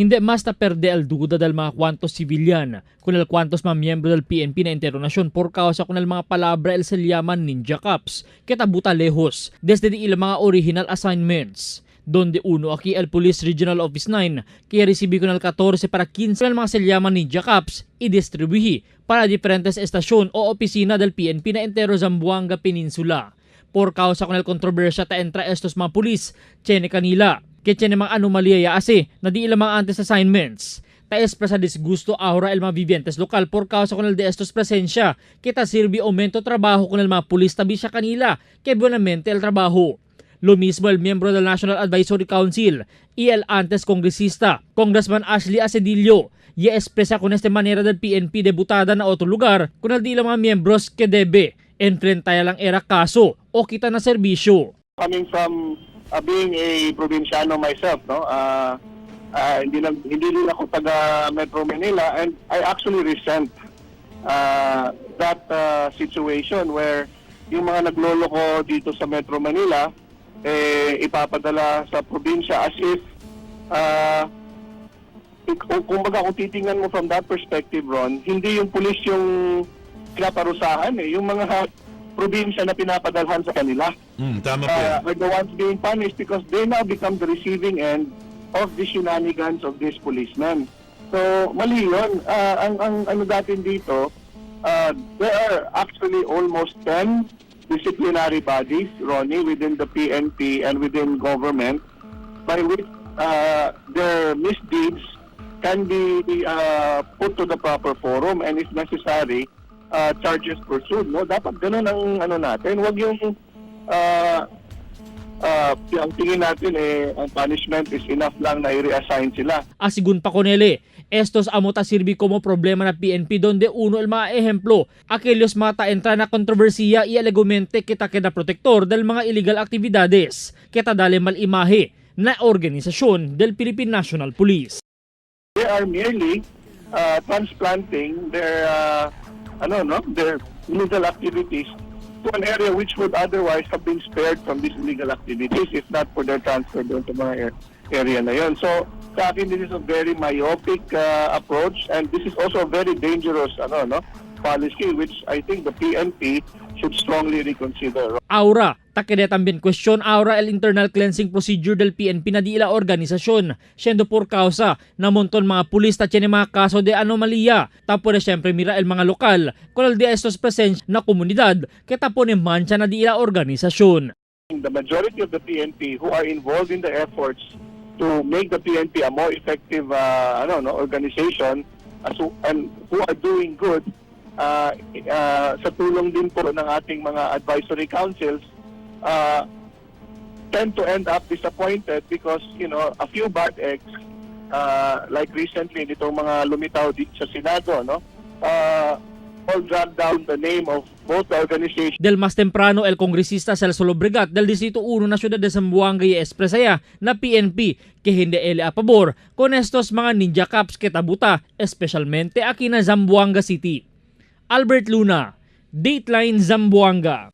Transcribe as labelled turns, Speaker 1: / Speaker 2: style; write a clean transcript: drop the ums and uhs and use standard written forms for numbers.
Speaker 1: Hindi mas ta perde el duda del mga cuantos civilian kun el cuantos mga miyembro del PNP na entero nasyon por causa kun el mga palabra el se llaman ninja cops que tabuta lejos desde di ilang mga original assignments. Donde uno aquí el Police Regional Office 9 que recibi con el 14 para 15 el mga se llaman ninja cops y distribuí para diferentes estasyon o opisina del PNP na entero Zamboanga Peninsula. Por causa con el kontrobersya ta entra estos mga pulis, tiene kanila, que tiene mga anomalya ya ase na di ilang mga antes assignments. Ta expresa disgusto ahora el mga vivientes lokal por causa con el de estos presensya, que ta sirvi aumento trabajo con el mga pulis tabi siya kanila, que buenamente el trabajo. Lo mismo el miembro del National Advisory Council y el antes congresista, Congressman Ashley Acedillo, y expresa con esta manera del PNP debutada na otro lugar con el di ilang mga miembros que debe enfrentar lang era kaso o kita na serbisyo.
Speaker 2: Coming from being a probinsyano myself, no? Hindi din ako taga Metro Manila and I actually resent that situation where yung mga nagloloko dito sa Metro Manila eh ipapadala sa probinsya as if kumbaga kung titingnan mo from that perspective, Ron, hindi yung pulis yung pinaparusahan eh, yung mga probinsya na pinapadalhan sa kanila
Speaker 3: Tama po yan.
Speaker 2: Are the ones being punished because they now become the receiving end of the shenanigans of these policemen. So, mali yun. Ang ano natin dito, there are actually almost 10 disciplinary bodies, Ronnie, within the PNP and within government by which their misdeeds can be put to the proper forum and, if necessary, charges pursued. No? Dapat ganun ang ano natin. Huwag yung ang tingin natin eh, ang punishment is enough lang na i-reassign sila.
Speaker 1: Asigun pa conele, estos amota sirvi como problema na PNP donde uno el mga ejemplo, aquellos mata entra na kontrobersiya y alegomente kita queda protector del mga illegal actividades, kita dale mal imahe na organisasyon del Philippine National Police.
Speaker 2: They are merely transplanting their ano, no, their illegal activities to an area which would otherwise have been spared from these illegal activities if not for their transfer doon sa mga area na yon. So, sa akin, this is a very myopic approach and this is also a very dangerous ano, no, policy which I think the PNP should strongly reconsider.
Speaker 1: Aura, takede también cuestión ahora el internal cleansing procedure del PNP na di ila organisasyon, siendo por causa na monton mga pulis ta tiene mga kaso de anomalía. Tapo de siyempre mira el mga lokal, con el de estos presensya na komunidad, que tapone mancha na di ila organisasyon.
Speaker 2: The majority of the PNP who are involved in the efforts to make the PNP a more effective ano, no, organization and who are doing good sa tulong din po ng ating mga advisory councils tend to end up disappointed because a few bad eggs, like recently nitong mga lumitaw dito sa Senado, no, all drag down the name of both the organization
Speaker 1: Del mas temprano, el kongresista Celso Lobregat del Distrito 1 na siyudad de Zamboanga y expresaya na PNP que hindi ele a pabor con estos mga ninja cops que tabuta, espesyalmente aquí na Zamboanga City. Albert Luna, Dateline Zamboanga.